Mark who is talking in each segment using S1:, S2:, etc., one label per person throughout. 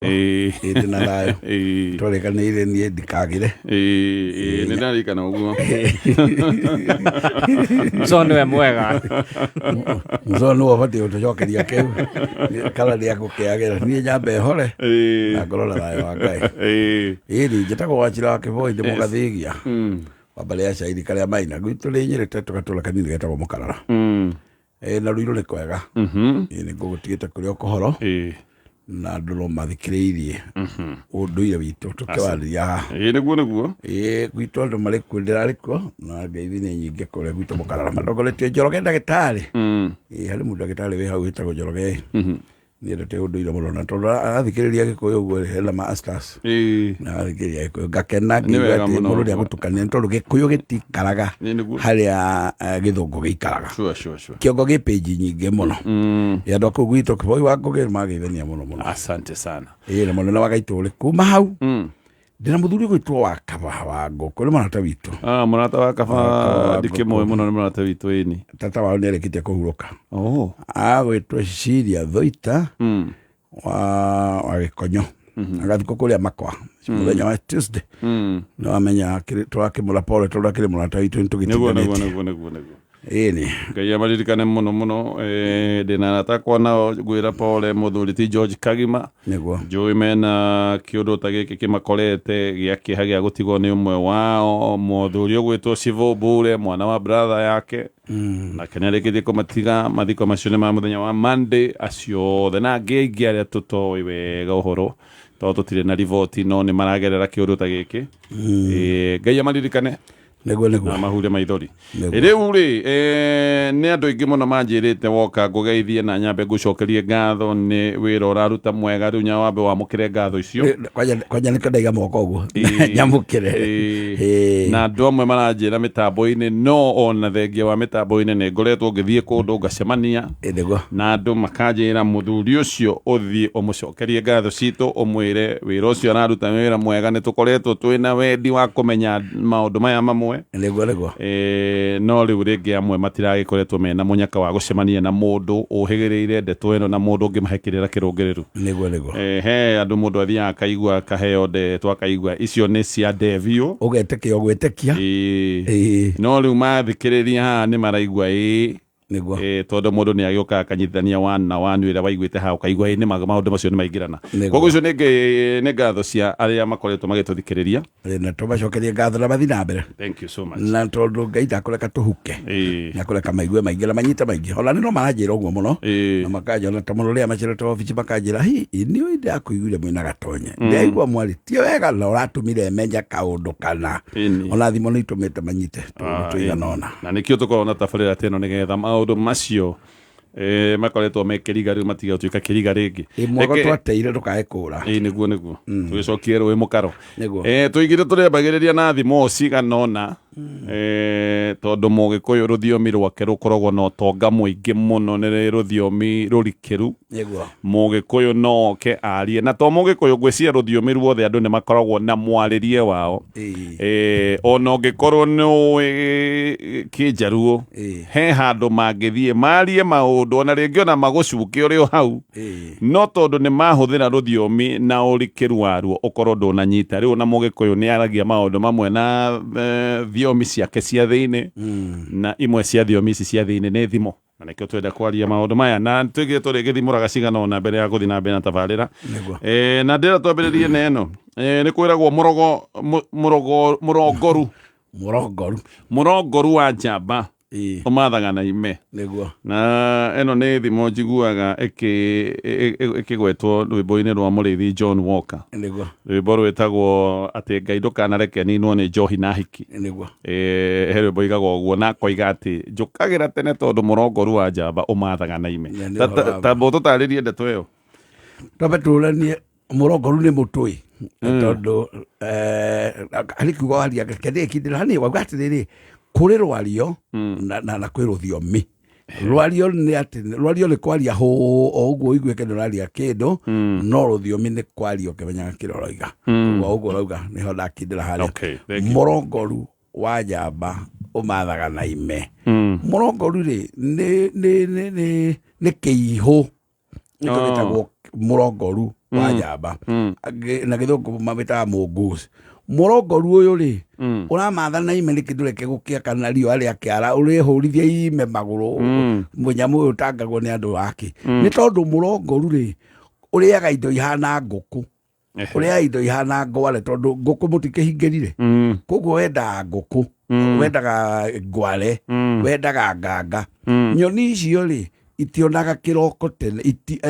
S1: Ĩĩ
S2: Ĩĩ ndĩ na thayũ. Twarekanĩire niĩ ndikagĩre.
S1: Ĩĩ, nĩ ndarikana ũguo.
S3: So nĩwe mwega.
S2: Mzoo nĩwe ũbatiĩ gũtũcokeria kĩu kana nĩ akũkĩagĩra. Niĩ nyambe hore na ngorwo na thayũ wa Ngai. Ĩĩ ni njĩtagwo Wachira wa Kĩboi, ndĩ mũgathĩgia wa mbarĩ ya Cairi karĩa maina. Gwitũ nĩ Nyĩrĩ tũgatũra kanini getagwo Mũkarara. Ĩĩ na Ruiru nĩ kwega. Ĩĩ nĩ ngũgũtigĩte kũrĩ o kũhoro na andũ no mathikĩrĩirie ũndũire witũ tũkĩwarĩria haha.
S1: Ĩĩ nĩguo nĩguo.
S2: Ĩĩ gwitũ andũ marĩ kuo, ndĩrarĩ kuo na ngeithi nĩ nyingĩ kũrĩa gwitũ Mũkarara matongoretio Njoroge ndagĩtarĩ. Ĩĩ harĩ mũndũ ndagĩtarĩ wĩ hau wĩtagwo Njoroge. Niendete ũndũire mũno na tondũ arathikĩrĩria Gĩkũyũ ũguo hena masters. Na arathikĩrĩria Gĩkũyũ ngakena
S1: Nĩ
S2: ngĩigua
S1: wega
S2: atĩ
S1: mũno.
S2: mũndũ nĩagũtukania nĩ tondũ Gĩkũyũ gĩtikaraga
S1: Ĩĩ nĩguo.
S2: harĩa gĩthũngũ gĩikaraga.
S1: Sure, sure, sure.
S2: Kĩongo gĩ page nyingĩ mũno. Ĩ andũ a kũu gwitũ Kĩboi wa Ngũgĩ nĩmageithania mũno mũno.
S1: Asante sana.
S2: Ĩĩ na mũnene wa Gaitũrĩ kuma hau ndĩna mũthuri ũgwĩtwo wa Kaba wa Ngũkũ, nĩ mũrata witũ.
S1: Ah, mũrata wa Kaba
S2: Mũrata wa
S1: ndikĩmũĩ
S2: Ngũkũ.
S1: mũno, nĩ mũrata witũ ĩni.
S2: Tata wao nĩarĩkĩtie kũhurũka.
S1: Oh.
S2: Agwĩtwo Cecilia Thoita wa Gĩkonyo. Agathikwo kũrĩa Makwa mũthenya wa Tuesday. Nĩwamenya tũrakĩmũra pole tondũ akĩrĩ mũrata witũ
S1: Nĩguo nĩguo
S2: nĩtũgĩtindanĩtie.
S1: nĩguo nĩguo nĩguo.
S2: Ĩni.
S1: Ngai amaririkane mũno mũno. Ndĩna arata akwa nao ngwĩra pole, mũthuri ti George Kagima.
S2: Nĩguo.
S1: Njũĩ mena kĩũndũ ta gĩkĩ kĩmakorete gĩa kĩeha gĩa gũtigwo nĩ ũmwe wao, mũthuri ũgwĩtwo Civo Bure, mwana wa brother yake. Nake nĩarĩkĩtie kũmatiga. Mathiko macio nĩ ma mũthenya wa Monday. Acio othe na angĩ aingĩ arĩa tũtoĩ wega ũhoro tondũ tũtirĩ na riboti, no nĩ maragerera kĩũndũ ta gĩkĩ. Ngai amaririkane
S2: Nĩguo nĩguo.
S1: Na mahure maithori.
S2: Nĩguo.
S1: Rĩu rĩ, nĩ andũ aingĩ mũno manjĩrĩte woka ngũgeithie na nyambe ngũcokerie ngatho nĩ wĩra ũraruta mwega. Rĩu nyambe wamũkĩre ngatho icio.
S2: Kwanja nĩkĩo ndaiga moko ũguo nyamũkĩre.
S1: Na andũ amwe maranjĩra mĩtambo-inĩ, no ona thengia wa mĩtambo-inĩ nĩ ngoretwo ngĩthiĩ kũndũ ngacemania
S2: Nĩguo.
S1: na andũ makanjĩra mũthuri ũcio ũthiĩ ũmũcokerie ngatho citũ, ũmwĩre wĩra ũcio araruta nĩ wĩra mwega. Nĩ tũkoretwo twĩna wendi wa kũmenya maũndũ maya mamwe.
S2: Nĩguo nĩguo.
S1: No rĩu rĩngĩ amwe matiragĩkoretwo mena mũnyaka wa gũcemania na mũndũ ũhĩgĩrĩire ndeto ĩno na mũndũ ũngĩmahe kĩrĩra kĩrũngĩrĩru.
S2: Nĩguo nĩguo.
S1: He andũ mũndũ athiaga akaigua akaheo ndeto akaigua icio nĩ cia ndevio.
S2: Ũgetĩkia ũgwĩtĩkia.
S1: No rĩu mathikĩrĩria haha nĩ maraigua ĩĩ.
S2: Nĩguo.
S1: Tondũ mũndũ nĩ agĩũkaga akanyitithania one na one ĩrĩa waiguĩte haha ũkaigua ĩ nĩ maũndũ macio nĩ maingĩrana.
S2: Nĩguo.
S1: Koguo icio nĩ ngatho cia arĩa makoretwo magĩtũthikĩrĩria.
S2: Na tũmacokerie ngatho na mathiĩ na mbere.
S1: Thank you so much.
S2: Na tondũ Ngai ndakũreka tũhuke. Nĩakũreka maigue maingĩ na manyite maingĩ. Ona nĩ no maranjĩra ũguo mũno. Na makanjona ta mũno rĩrĩa macerete obici makanjĩra hi niĩ ndakũiguire mwĩna Gatonye. Ndaigua mwarĩtie wega na ũratũmire menye kaũndũ kana. Ona thimũ nĩ itũmĩte manyite tũũndũ tũigana ũna.
S1: Na nĩkĩo tũkoragwo na tabarĩra ta ĩno nĩgetha maũndũ macio makoretwo me kĩriga rĩu matige gũtuĩka kĩriga rĩngĩ.
S2: Ĩ mwago twateire ndũkae kũra.
S1: Ĩ nĩguo nĩguo. Tũgĩcokie rũĩ mũkaro.
S2: Nĩguo.
S1: Tũigire tũrĩambagĩrĩria na thimo cigana ũna tondũ Mũgĩkũyũ rũthiomi rwake rũkoragwo na ũtonga mũingĩ mũno, nĩ rũthiomi rũrikĩru.
S2: Nĩguo.
S1: Mũgĩkũyũ no oke arie, na to Mũgĩkũyũ, ngwĩciria rũthiomi ruothe andũ nĩ makoragwo na mwarĩrie wao. Ona ũngĩkorwo nĩ ũĩ Kĩnjaruo, he handũ mangĩthiĩ marie maũndũ ona rĩngĩ ona magũcuke ũrĩ o hau, no tondũ nĩ mahũthĩra rũthiomi na ũrikĩru waruo ũkorwo ndũnanyita. Rĩu ona Mũgĩkũyũ nĩ aragia maũndũ mamwe na thiomi ciake cia thĩinĩ, na imwe cia thiomi ici cia thĩinĩ nĩ thimo. Na nĩkĩo twenda kwaria maũndũ maya na twĩgire tũrĩgĩthimũraga cigana ũna mbere ya gũthiĩ na mbere na tabarĩra. Na ndĩra twambĩrĩrie na ĩno. Nĩ kwĩragwo mũrogo, mũrogo, mũrongoru.
S2: Mũrongoru.
S1: Mũrongoru wa njamba. Ũmathaga na ime.
S2: Nĩguo.
S1: Na ĩno nĩ thimo njiguaga ĩkĩgwetwo rwĩmbo-inĩ rwa mũrĩithi John Walker.
S2: Nĩguo.
S1: Rwĩmbo rwĩtagwo atĩ Ngai ndũkanareke ninwo nĩ njohi na hiki.
S2: Nĩguo.
S1: He rwĩmbo igaga ũguo na akoiga atĩ njũkagĩra tene tondũ mũrongoru wa njamba ũmathaga na ime.
S2: Na nĩ ũhoro wa
S1: Ta tũtarĩrie ndeto ĩyo.
S2: Twambe tũranie mũrongoru nĩ mũtũi. Tondũ harĩ kiugo waria kĩndĩ hani wauga atĩrĩrĩ, kũrĩ rwario na kwĩ rũthiomi. Rwario nĩ atĩ rwario nĩ kwaria hũ o ũguo ũiguĩke nĩ ũraria kĩndũ, no rũthiomi nĩ kwaria ũkĩmenyaga kĩrĩa ũroiga. Ũguo ũguo ũrauga nĩho ndakindĩra harĩa.
S1: Okay, thank you.
S2: Mũrongoru wa njamba ũmathaga na ime. Mũrongoru rĩ nĩ kĩihũ. Nĩkĩo gĩtagwo mũrongoru Wa njamba. Na gĩthũngũ mamĩtaga mongoose. Mũrongoru ũyũ rĩ, ũramatha na ime nĩkĩ? Ndũreke gũkĩa kana riũa rĩa kĩara ũrĩhũrithia ime magũrũ. Mũnyamũ ũyũ ũtangagwo nĩ andũ ake nĩ tondũ mũrongoru rĩ, ũrĩaga indo ihana ngũkũ, ũrĩaga indo ihana ngware, tondũ ngũkũ mũtikĩhingĩrire. Koguo wendaga ngũkũ, wendaga ngware, wendaga nganga. Nyoni icio rĩ, itionaga kĩroko tene iti,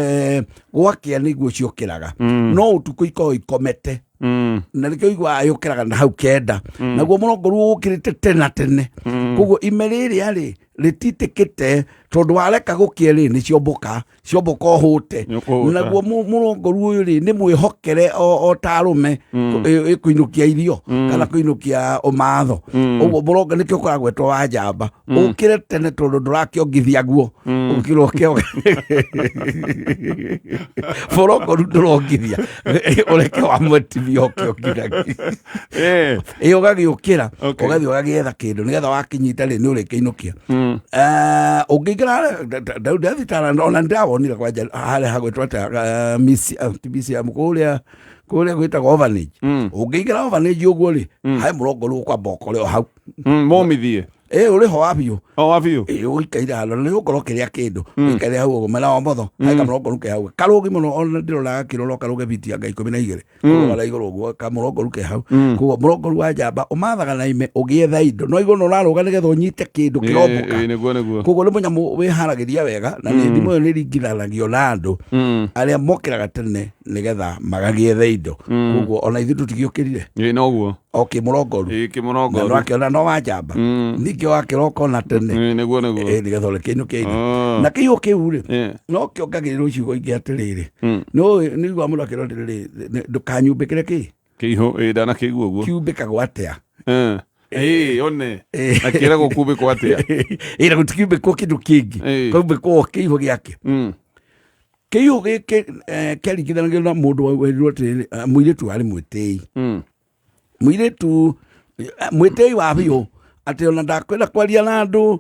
S2: gwakĩa nĩguo ciũkĩraga, no ũtukũ ikoragwo ikomete. Na nĩkĩo iguaga yũkĩraga na hau 9. Naguo mũrongoru ũkĩrĩte tena tene. Koguo ime rĩrĩa rĩ rĩtitĩkĩte, tondũ wareka gũkĩe rĩ, nĩ ciomboka, ciomboka ũhũte.
S1: Nĩũkũhũta.
S2: Naguo mũrongoru ũyũ rĩ, nĩ mwĩhokere o ta arũme kũinũkia irio kana kũinũkia ũmatho. Ũguo mũrongo nĩkĩo ũkoragwo etwo wa njamba, ũkĩre tene tondũ ndũrakĩongithia guo. Ũkĩra ũkĩonga mũrongoru ndũrongithia, ũreke wa mwetimia ũkĩongithagia. Ĩ ũgagĩũkĩra, ũgathiĩ ũgagĩetha kĩndũ nĩgetha wakinyita rĩ, nĩ ũrĩkĩinũkia. Ũngĩingĩra ndathitara ona ndĩrawonire kwanja harĩa hagwĩtwo atĩa, ti museum, kũrĩa gwĩtagwo orphanage. Ũngĩingĩra orphanage ũguo rĩ, he mũrongoru ũkwamba ũkore o hau.
S1: Momithie.
S2: Ĩ ũrĩ ho wa biũ.
S1: O wa biũ.
S2: Ĩ ũikaire handũ nĩ ũgũkorwo ũkĩrĩa kĩndũ, ũikaire hau ũguo mwena wa ũmotho, he kamũrongoru ke hau karũgi mũno, ona ndĩroraga gakĩrora karũge biti anga 12 kũrũga na igũrũ ũguo, kamũrongoru ke hau. Koguo mũrongoru wa njamba ũmathaga na ime ũgĩetha indo, no igũrũ ũrarũga nĩgetha ũnyite kĩndũ kĩrombũka.
S1: Ĩ, nĩguo nĩguo.
S2: Koguo nĩ mũnyamũ wĩharagĩria wega, na nĩ thimũ ĩyo nĩ ringithanagio na andũ arĩa mokĩraga tene nĩgetha magagĩethe indo. Koguo ona ithuĩ tũtigĩũkĩrire.
S1: Ĩ noguo.
S2: O kĩmũrongoru.
S1: Ĩ
S2: Na
S1: kĩmũrongoru.
S2: nĩwakĩona no wa njamba, ningĩ wakĩroka ona tene.
S1: Ĩ nĩguo nĩguo.
S2: Ĩ nĩgetha ũrĩkĩinũkia indo.
S1: Ah.
S2: Na kĩihũ kĩu rĩ, no kĩongagĩrĩrwo ciugo ingĩ atĩrĩrĩ, nĩ nĩigua mũndũ akĩrwo atĩrĩrĩ, ndũkanyumbĩkĩre kĩ.
S1: Kĩihũ, ĩ ndanakĩigua ũguo.
S2: Kiumbĩkagwo atĩa?
S1: Ĩ one akĩragwo kumbĩkwo atĩa?
S2: Ĩ na gũtikiumbĩkwo kĩndũ kĩngĩ. Kaumbĩkwo o kĩihũ gĩake. Kĩihũ gĩkĩ kĩaringithanagio na mũndũ werirwo atĩrĩrĩ, mũirĩtu warĩ mwĩtĩi. Mũirĩtu mwĩtĩi wa biũ, atĩ ona ndakwenda kwaria na andũ,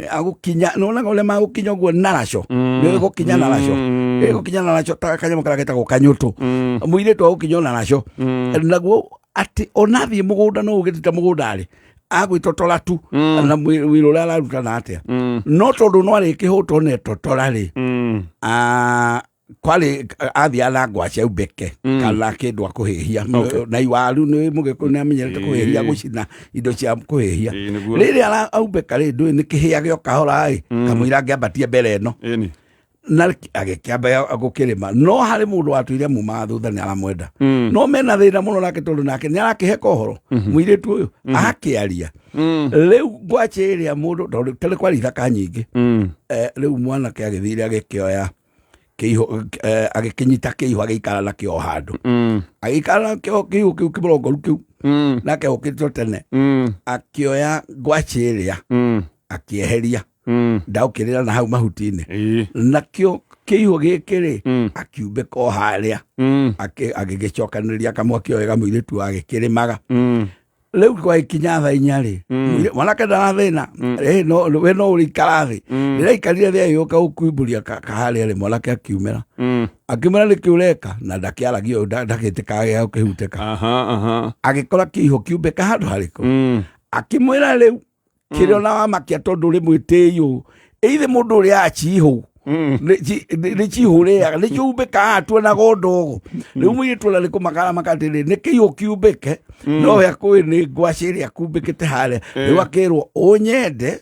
S2: agũkinya nĩwonaga ũrĩa magũkinya ũguo naraco, nĩ gũkinya naraco. Ĩ gũkinya naraco ta kanyamũ karĩa getagwo kanyũtũ. Mũirĩtu agũkinya o naraco. Naguo atĩ ona athiĩ mũgũnda, no ũgĩtĩte mũgũnda rĩ, agwĩtotora tu na wĩra ũrĩa araruta na atĩa. No tondũ no arĩkĩhũtwo na etotora rĩ, kwarĩ athiaga na ngwacĩ aumbĩke kana kĩndũ akũhĩhia na iwaru. Nĩ mũgĩkũyũ nĩ amenyerete kũhĩhia, gũcina indo cia kũhĩhia.
S1: Ĩ, nĩguo.
S2: Rĩrĩa aumbĩka rĩ, ndũĩ nĩ kĩhĩa gĩoka hora ĩ, kamũira angĩambatie mbere ĩno.
S1: Ĩni.
S2: Na agĩkĩamba gũkĩrĩma, no harĩ mũndũ watũire mumaga thutha nĩ aramwenda, no mena thĩna mũno nake, tondũ nake nĩ arakĩheka ũhoro mũirĩtu ũyũ akĩaria. Rĩu ngwacĩ ĩrĩa mũndũ, tondũ tene kwarĩ ithaka nyingĩ, rĩu mwanake agĩthire agĩkĩoya kĩihũ, agĩkĩnyita kĩihũ, agĩikara nakĩo o handũ. Agĩikara nakĩo kĩihũ kĩu kĩmũrongoru kĩu. Nake ũkĩtio tene, akĩoya ngwacĩ ĩrĩa, akĩeheria, ndaũkĩrĩra na hau mahuti-inĩ. Nakĩo kĩihũ gĩkĩ rĩ, akiumbĩka o harĩa. Agĩgĩcokanĩrĩria kamwaki o wega, mũirĩtu agĩkĩrĩmaga. Rĩu gwagĩkinya thaa 4 rĩ, mwanake ndarathĩna. Ĩ, no we no ũrĩikara thĩ. Rĩrĩa aikarire thĩ, agĩũka gũkuimbũria kaharĩa rĩ, mwanake akiumĩra, akĩmwĩra nĩkĩ ũreka, na ndakĩaragia ũũ, ndagĩtĩkaga gĩa gũkĩhutĩka.
S1: Aha aha.
S2: Agĩkora kĩihũ kiumbĩka handũ harĩkũ. Akĩmwĩra rĩu kĩrĩa ona wamakia, tondũ ũrĩ mwĩtĩi ũũ, ĩithe mũndũ ũrĩa achihũ nĩ cihũrĩaga nĩ ciumbĩkaga tuonaga ndogo. Rĩu mũirĩtu ona nĩ kũmakara makatĩrĩ nĩ kĩihũ kiumbĩke, no we akũĩ nĩ ngwacĩ ĩrĩa akumbĩkĩte harĩa. Rĩu akĩrwo ũnyende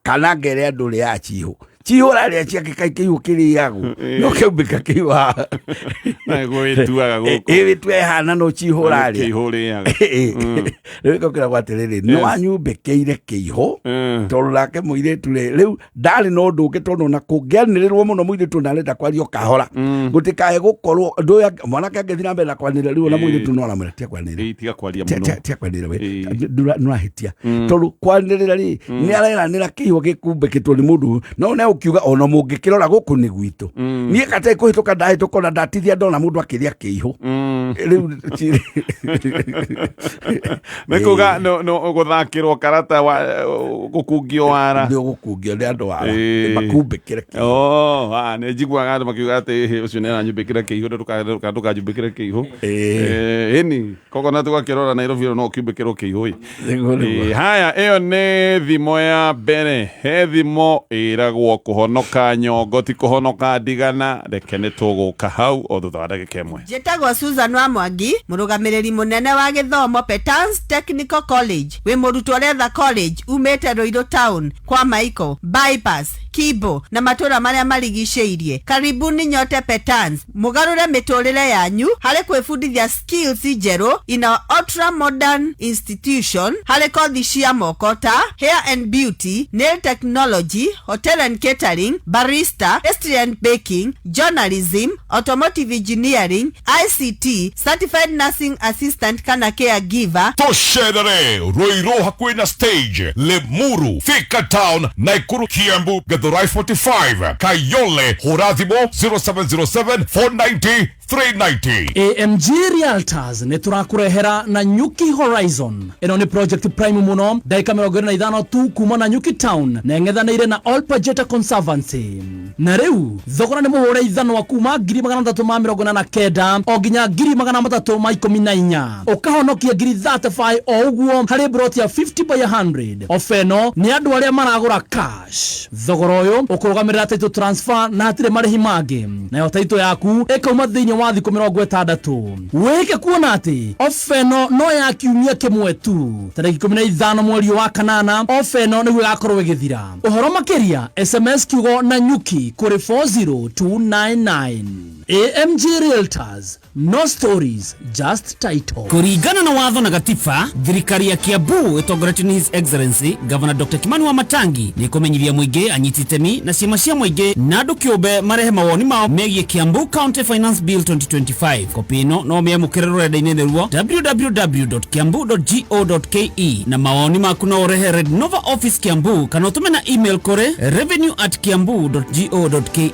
S2: kana ngere andũ ũrĩa achihũ cihũra rĩa ciake kaĩ kĩihũ kĩrĩagwo no kĩumbĩka kĩihũ haha.
S1: Nĩguo wĩtuaga gũkũ.
S2: Ĩ wĩtue hana no cihũra rĩa.
S1: Kĩihũ rĩaga.
S2: Rĩu ĩgokĩra atĩrĩrĩ, nĩ wanyumbĩkĩire kĩihũ. Tondũ nake mũirĩtu rĩ, rĩu ndarĩ na ũndũ ũngĩ, tondũ ona kũngĩanĩrĩrwo mũno, mũirĩtu ona arenda kwaria o kahora, gũtikae gũkorwo ũndũ ũyũ mwanake angĩthiĩ na mbere na kwanĩrĩra rĩu, ona mũirĩtu no aramwĩra tia kwanĩrĩra.
S1: Ĩ, tiga kwaria mũno.
S2: Tia kwanĩrĩra we. Nĩũrahĩtia, tondũ kwanĩrĩra rĩ, nĩ areranĩra kĩihũ gĩkumbĩkĩtwo nĩ mũndũ ũyũ. No ne ũkiuga ona mũngĩkĩrora gũkũ nĩ gwitũ, niĩ katarĩ kũhĩtũka ndahĩtũka, ona ndatithia ndona mũndũ akĩrĩa kĩihũ. Rĩu
S1: Nĩ kuga no gũthakĩrwo karata wa gũkungio wara.
S2: Nĩ ũgũkungio nĩ andũ wara.
S1: Ĩĩ.
S2: Makumbĩkĩre kĩihũ.
S1: Oh, ah, nĩ njiguaga andũ makiuga atĩ "Ĩhĩ, ũcio nĩ aranyumbĩkĩra kĩihũ, ndũkanjumbĩkĩre kĩihũ."
S2: Ĩĩ.
S1: Eh, ĩni koguo na tũgakĩrora Nairobi no ũkiumbĩkĩrwo kĩihũ ĩ.
S2: Nĩguo, nĩguo.
S1: Ĩĩ, haya, ĩyo nĩ thimo ya mbere. He thimo ĩragwo kũhonoka nyongo ti kũhonoka ndigana. Reke nĩ tũgũka hau o thutha wa ndagĩka ĩmwe.
S3: Njĩtagwo Susan wa Mwangi, mũrũgamĩrĩri mũnene wa gĩthomo Petans Technical College. Wĩ mũrutwo ũretha college umĩte Ruiru Town, kwa Maiko, Bypass, Kibo na matũra marĩa marigicĩirie. Karibuni nyote Petans, mũgarũre mĩtũrĩre yanyu harĩ kwĩbundithia skills njerũ in our ultra modern institution harĩ kothi cia moko ta hair and beauty, nail technology, hotel and catering, barista, pastry and baking, journalism, automotive engineering, ICT, certified nursing assistant kana caregiver.
S4: Tũcerere Ruiru hakuhĩ na stage, Limuru, Thika Town, Nakuru, Kiambu, Githurai 45, Kayole. Hũra thimũ 0707 490 390.
S5: AMG Realtors nĩ tũrakũrehera na Nyuki Horizon. Ĩno nĩ project prime mũno, ndagĩka 25 tu kuma na Nyuki Town na ĩng'ethanĩire na All Pajeta Conservancy. Na rĩu thogora nĩ mũhũre ithanwa kuma 389,000 o nginya 314,000, ũkahonokia 35,000 o ũguo harĩ broti ya 50 by 100. Ofa ĩno nĩ andũ arĩa maragũra cash. Thogora ũyũ ũkũrũgamĩrĩra title transfer na hatirĩ marĩhi mangĩ, nayo title yaku ĩkauma thĩinĩ wa thikũ 60. Wĩke kuona atĩ ofa ĩno no ya kiumia kĩmwe tu, tarĩki 15 mweri ũyũ wa kanana. Ofa ĩno nĩguo ĩgakorwo ĩgĩthira. Ũhoro makĩria, SMS kiugo na Nyuki kũrĩ 40299. AMG Realtors, no stories, just title.
S6: Kũringana na watho na gatiba, thirikari ya Kiambu ĩtongoretio nĩ His Excellency Governor Dr. Kimani Wamatangi nĩ ĩkũmenyithia mũingĩ, anyiti itemi na ciama cia mũingĩ na andũ kĩũmbe marehe mawoni mao megiĩ Kiambu County Finance Bill 2025. Kopi ĩno no mĩamũkĩre rũrenda-inĩ nĩruo www.kiambu.go.ke, na mawoni maku no ũrehe Red Nova Office Kiambu kana ũtũme na email kũrĩ revenue@kiambu.go.ke.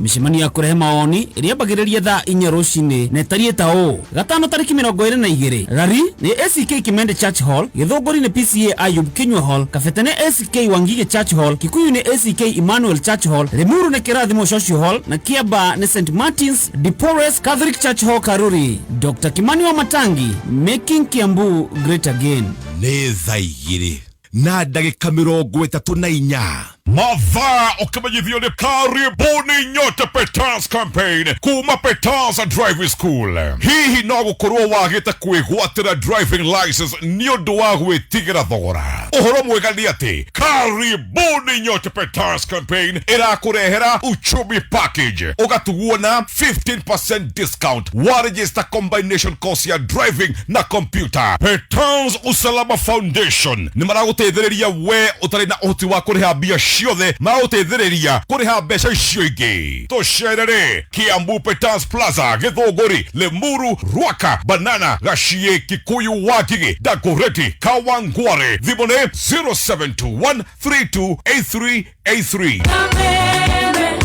S6: Mĩcemanio ya kũrehe mawoni ĩrĩambagĩrĩria thaa 4 rũcinĩ na ĩtariĩ ta ũũ: Gatano tarĩki 22, Rari nĩ ACK Kimende Church Hall, Gĩthũngũri nĩ PCA Ayub Kinyua Hall, Kabete nĩ ACK Wangige Church Hall, Kikuyu nĩ ACK Emmanuel Church Hall, Limuru nĩ Kĩrathimo Social Hall na Kiamba nĩ St Martins de Porres Catholic Church Hall, Karuri. Dr. Kimani Wamatangi, making Kiambu great again.
S4: Nĩ thaa 2 na ndagĩka 34. Mathaa ũkĩmenyithio nĩ karibuni nyote Petans campaign kuma Petans Driving School. Hihi no gũkorwo wagĩte kwĩgwatĩra driving license nĩ ũndũ wa gwĩtigĩra thogora? Ũhoro mwega nĩ atĩ karibuni nyote Petans campaign ĩrakũrehera uchumi package, ũgatugwo na 15% discount wa register combination course ya driving na computer. Petans Usalama Foundation nĩ maragũteithĩrĩria we ũtarĩ na ũhoti wa kũrĩha mbia ciothe, maragũteithĩrĩria kũrĩha mbeca icio ingĩ. Tũcerere Kiambu Petans Plaza, Gĩthũngũri, Limuru, Ruaka, Banana, Gaciĩ, Kikuyu, Wangigĩ, Dagoretti, Kawangware. Thimũ nĩ 0721 328383.
S7: Kameme,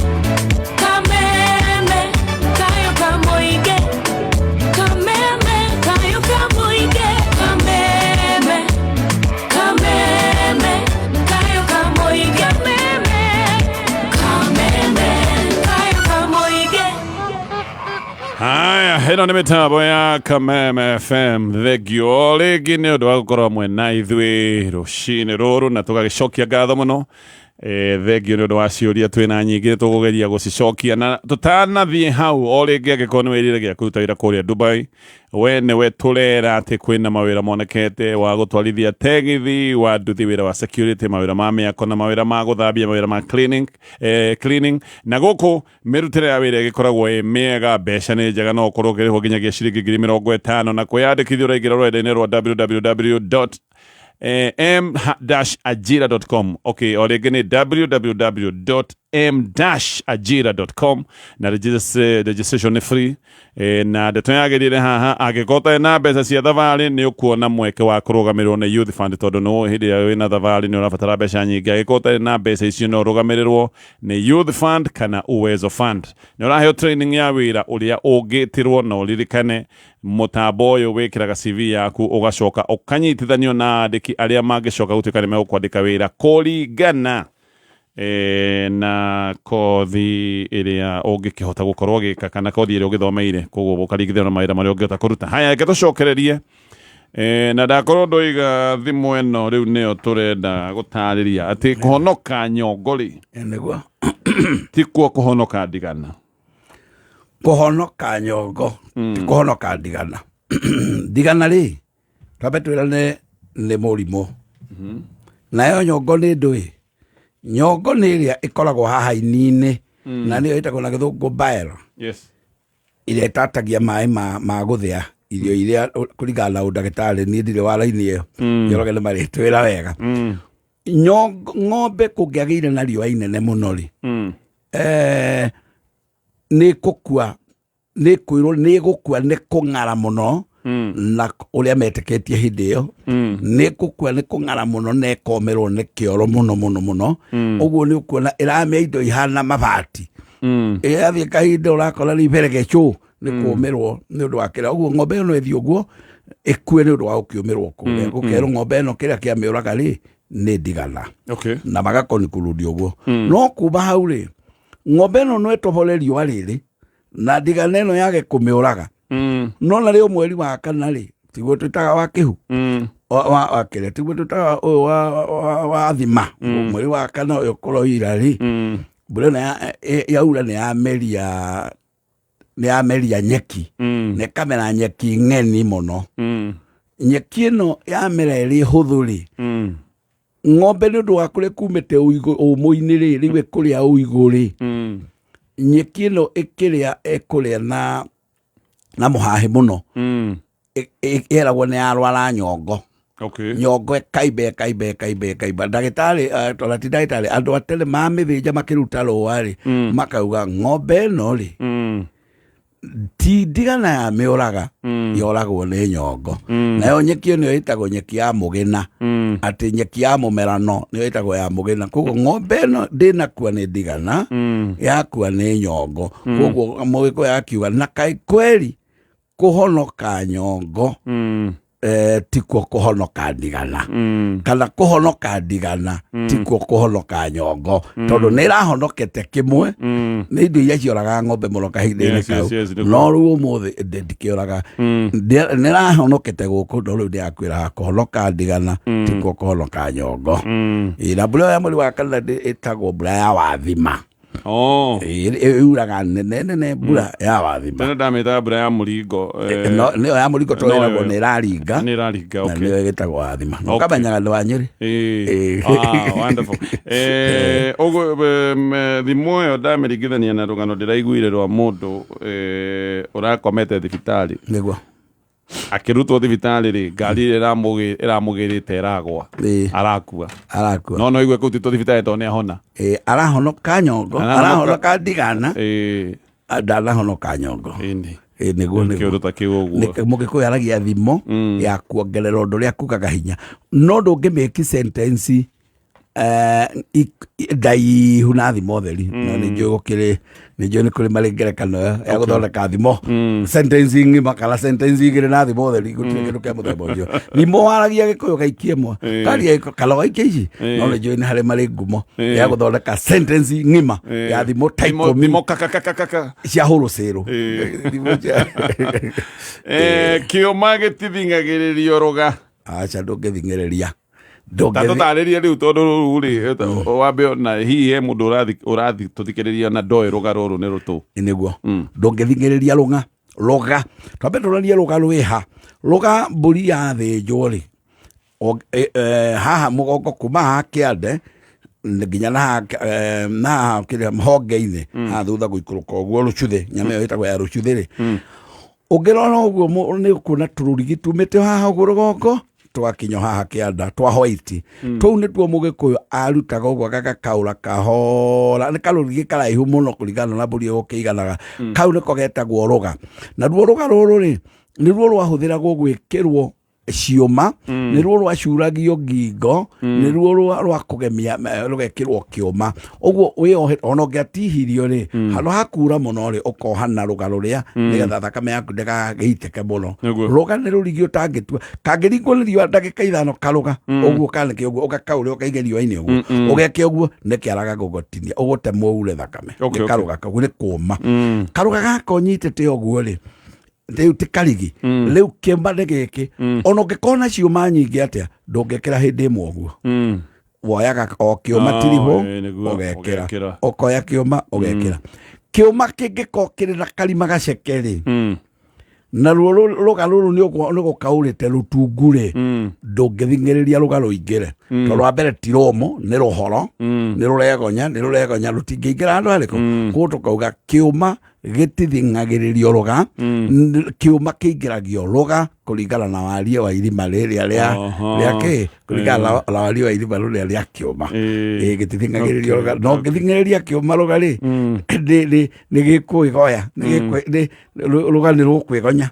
S7: kameme, kayo kamoige. Kameme, kayo kamoige. Kameme, kameme, kayo kamoige. Kameme, kameme, kayo kamoige.
S1: Haya, ĩno nĩ mĩtambo ya Kameme FM. Thengio rĩngĩ nĩ ũndũ wa gũkorwo mwena ithuĩ rũcinĩ rũrũ na tũgagĩcokia ngatho mũno. Thengio nĩ ũndũ wa ciũria, twĩna nyingĩ tũkũgeria gũcicokia, na tũtanathiĩ hau o rĩngĩ, angĩkorwo nĩ wĩriragĩria kũruta wĩra kũrĩa Dubai, we nĩwe tũrera atĩ kwĩna mawĩra monekete wa gũtwarithia tegithi, wa nduthi, wĩra wa security, mawĩra ma mĩako na mawĩra ma gũthambia, mawĩra ma cleaning. Na gũkũ mĩrutĩre ya wĩra ĩgĩkoragwo ĩ mĩega, mbeca nĩ njega, no ũkorwo ũkĩrĩhwo nginyagia ciringi 50,000. Na kwĩyandĩkithia ũraingĩra rũrenda-inĩ rwa www m-ajira.com. Okay, o rĩngĩ nĩ www. km-ajira.com na registration nĩ free. Na ndeto yagĩrĩire haha, angĩkorwo ũtarĩ na mbeca cia thabarĩ, nĩ ũkuona mweke wa kũrũgamĩrĩrwo nĩ Youth Fund, tondũ nĩ hĩndĩ ĩrĩa wĩna thabarĩ nĩ ũrabatara mbeca nyingĩ. Angĩkorwo ũtarĩ na mbeca icio, no ũrũgamĩrĩrwo nĩ Youth Fund kana Uwezo Fund. Nĩ ũraheo training ya wĩra ũrĩa ũngĩtĩrwo, na ũririkane mũtambo ũyũ wĩkĩraga CV yaku, ũgacoka ũkanyitithanio na andĩki arĩa mangĩcoka gũtuĩka nĩ megũkwandĩka wĩra kũringana na kothi ĩrĩa ũngĩkĩhota gũkorwo ũgĩka kana kothi ĩrĩa ũgĩthomeire, koguo ũkaringithania na mawĩra marĩa ũngĩhota kũruta. Haya, reke tũcokererie. Na ndakorwo ndoiga thimũ ĩno rĩu nĩyo tũrenda gũtarĩria atĩ kũhonoka nyongo rĩ,
S2: Nĩguo.
S1: ti kuo kũhonoka ndigana.
S2: Kũhonoka nyongo ti kũhonoka ndigana. Ndigana rĩ, twambe twĩrane nĩ mũrimũ, nayo nyongo nĩ ndũĩ. Nyongo nĩ ĩrĩa ĩkoragwo haha ini-inĩ, na nĩyo ĩtagwo na gĩthũngũ bile, ĩrĩa ĩtatagia maĩ ma gũthĩa irio iria kũringana na ũndagĩtarĩ. Niĩ ndirĩ wa raini ĩyo, Njoroge nĩ marĩtwĩra wega. Nyongo, ng'ombe kũngĩagĩire na riũa inene mũno rĩ, nĩ kũkua, nĩ kwĩrwo nĩ gũkua nĩ kũng'ara mũno, na ũrĩa metĩkĩtie hĩndĩ ĩyo, nĩ kũkua nĩ kũng'ara mũno na ĩkomerwo nĩ kĩoro mũno mũno mũno. Ũguo nĩ ũkuona ĩramĩa indo ihana mabati. Ĩrathiĩ kahinda ũrakora rĩ iberegecũ nĩ kũmĩrwo nĩ ũndũ wa kĩrĩa. Ũguo ng'ombe ĩyo no ĩthiĩ ũguo ĩkue nĩ ũndũ wa gũkĩũmĩrwo kũrĩa. Gũkerwo ng'ombe ĩno kĩrĩa kĩamĩũraga rĩ nĩ ndigana, na magakonikũrũria ũguo. No kuma hau rĩ, ng'ombe ĩno no ĩtobore riũa rĩrĩ na ndigana ĩno yage kũmĩũraga. No na rĩo mweri wa kana rĩ, tiguo twĩtaga wa kĩhu, wa kĩrĩa, tiguo twĩtaga ũyũ wa thima, mweri wa kana ũyũ kũroira rĩ, mbura ĩno yaura nĩ yameria nyeki, na ĩkamera nyeki ng'eni mũno. Nyeki ĩno yamera ĩrĩ hũthũ rĩ, ng'ombe nĩ ũndũ wa kũrĩa kumĩte ũmũ-inĩ rĩ, rĩu ĩkũrĩa ũigũ rĩ, nyeki ĩno ĩkĩrĩa ĩkũrĩa na mũhahĩ mũno. Ĩragwo nĩ yarwara nyongo. Nyongo ĩkaimba, ĩkaimba, ĩkaimba, ĩkaimba. Ndagĩtarĩ, tona ti ndagĩtarĩ, andũ a tene mamĩthĩnja makĩruta rũa rĩ, makauga ng'ombe ĩno rĩ, ti ndigana ya mĩũraga, yoragwo nĩ nyongo. Nayo nyeki ĩyo nĩyo ĩtagwo nyeki ya mũgĩna, atĩ nyeki ya mũmerano nĩyo ĩtagwo ya mũgĩna. Koguo ng'ombe ĩno ndĩnakua nĩ ndigana, yakua nĩ nyongo. Koguo mũgĩkũyũ akiuga na kaĩ kweri kũhonoka nyongo tikuo kũhonoka ndigana, kana kũhonoka ndigana tikuo kũhonoka nyongo, tondũ nĩ ĩrahonokete kĩmwe nĩ indo iria cioragaga ng'ombe mũno kahinda-inĩ kau.
S1: Yes, nĩguo.
S2: No rĩu ũmũthĩ ndikĩũraga. Nĩ ĩrahonokete gũkũ, no rĩu ndĩrakwĩra kũhonoka ndigana tikuo kũhonoka nyongo. Ĩ, na mbura ĩyo ya mweri wa kana ĩtagwo mbura ya wathima. Ĩ, ĩuraga nene nene, mbura ya wathima.
S1: Tene ndamĩtaga mbura ya mũringo.
S2: No nĩyo ya mũringo, tondũ
S1: no,
S2: ĩragwo nĩ ĩraringa.
S1: Nĩ ĩraringa.
S2: Na nĩyo ĩgĩtagwo wathima na ũkamenyaga nĩ wa Nyĩrĩ. Ĩ.
S1: Ah, wonderful. Ũguo thimũ ĩyo ndamĩringithania na rũgano ndĩraiguire rwa mũndũ ũrakomete thibitarĩ. Akĩrutwo thibitarĩ rĩ, ngari ĩrĩa ĩramũgĩrĩte ĩragwa. Arakua.
S2: Arakua.
S1: No igue kũu tito thibitarĩ tondũ nĩ ahona.
S2: Ĩ, arahonoka nyongo. Arahonoka ndigana, ndanahonoka nyongo. Ĩ, nĩguo.
S1: Kĩũndũ ta kĩu ũguo.
S2: Mũgĩkũyũ aragia thimo ya kuongerera ũndũ ũrĩa kugaga hinya, no ndũngĩmĩki sentence ndaihu na thimo theri. No nĩ njũĩ gũkĩrĩ, nĩ njũĩ nĩ kũrĩ marĩ ngerekano ĩyo ya gũthondeka thimo sentence ng'ima kana sentence igĩrĩ na thimo theri. Gũtirĩ kĩndũ kĩa mũthemba ũcio. Thimo waragia gĩkũyũ gaikie ĩmwe, karia gĩkũyũ kana gaikie ici. No nĩ njũĩ nĩ harĩ marĩ ngumo ya gũthondeka sentence ng'ima ya thimo ta 10
S1: Thimo kakakakaka
S2: cia hũrũcĩrũ. Thimo cia
S1: Kĩũma gĩtithing'agĩrĩrio rũga.
S2: Aca, ndũngĩthing'ĩrĩria.
S1: Ta tũtarĩrie rĩu, tondũ rũu rĩ, wambe ona hihi he mũndũ ũrathi tũthikĩrĩria na ndoĩ rũga rũrũ nĩ rũtũ.
S2: Nĩguo, ndũngĩthing'ĩrĩria rũga. Rũga, twambe tũranie rũga rwĩha. Rũga, mbũri yathĩnjwo rĩ, haha mũgongo, kuma haha kĩande nginya na haha na haha kĩrĩa honge-inĩ haha thutha gũikũrũka ũguo rũcuthĩ, nyama ĩyo ĩtagwo ya rũcuthĩ rĩ, ũngĩrora ũguo nĩ ũkuona tũrũrigi tumĩte haha ũguo rũgongo. twakinyo haha kĩanda twa white. Tũu nĩtuo mũgĩkũyũ arutaga ũguo agagakaũra kahora, nĩ karũrigi karaihu mũno kũringana na mbũri ĩgũkĩiganaga. Kau nĩko getagwo rũga. Naruo rũga rũrũ rĩ, nĩruo rwahũthĩragwo gwĩkĩrwo ciũma, nĩruo rwacuragio ngingo, nĩruo rwa kũgemia rũgekĩrwo kĩũma. Ũguo wĩohe ona ũngĩatihirio rĩ, handũ ha kura mũno rĩ, ũkoha na rũga rũrĩa nĩgetha thakame yaku ndĩgagĩitĩke mũno. Rũga nĩ rũrigi ũtangĩtua, kangĩringwo nĩ riũa ndagĩka 5 karũga ũguo kanĩke ũguo, ũgakaũre ũkaige riũa-inĩ ũguo, ũgeke ũguo nĩkĩaraga gũgũtinia, ũgũtemwo ure thakame. Nĩ karũga kau nĩ kũma. Karũga gaka ũnyitĩte ũguo rĩ, rĩu ti karigi, rĩu kĩmba nĩ gĩkĩ. Ona ũngĩkorwo na ciũma nyingĩ atĩa, ndũngĩkĩra hĩndĩ ĩmwe ũguo. Woyaga o kĩũma tiribũ, ũgekĩra, ũkoya kĩũma ũgekĩra. Kĩũma kĩngĩkorwo kĩrĩ na karima gaceke rĩ, naruo rũga rũrũ nĩ gũkaũrĩte rũtungu rĩ, ndũngĩthing'ĩrĩria rũga rũingĩre. Tondũ wa mbere ti rũmũ, nĩ rũhoro, nĩ rũregonya, nĩ rũregonya, rũtingĩingĩra handũ harĩkũ. Koguo tũkauga kĩũma gĩtithing'agĩrĩrio rũga, kĩũma kĩingĩragio rũga kũringana na wariĩ wa irima rĩrĩa rĩa rĩa kĩ, kũringana na wariĩ wa irima rĩrĩa rĩa kĩũma. Gĩtithing'agĩrĩrio rũga, no ũngĩthing'ĩrĩria kĩũma rũga rĩ, nĩ gĩkwĩgoya, rũga nĩ rũkwĩgonya,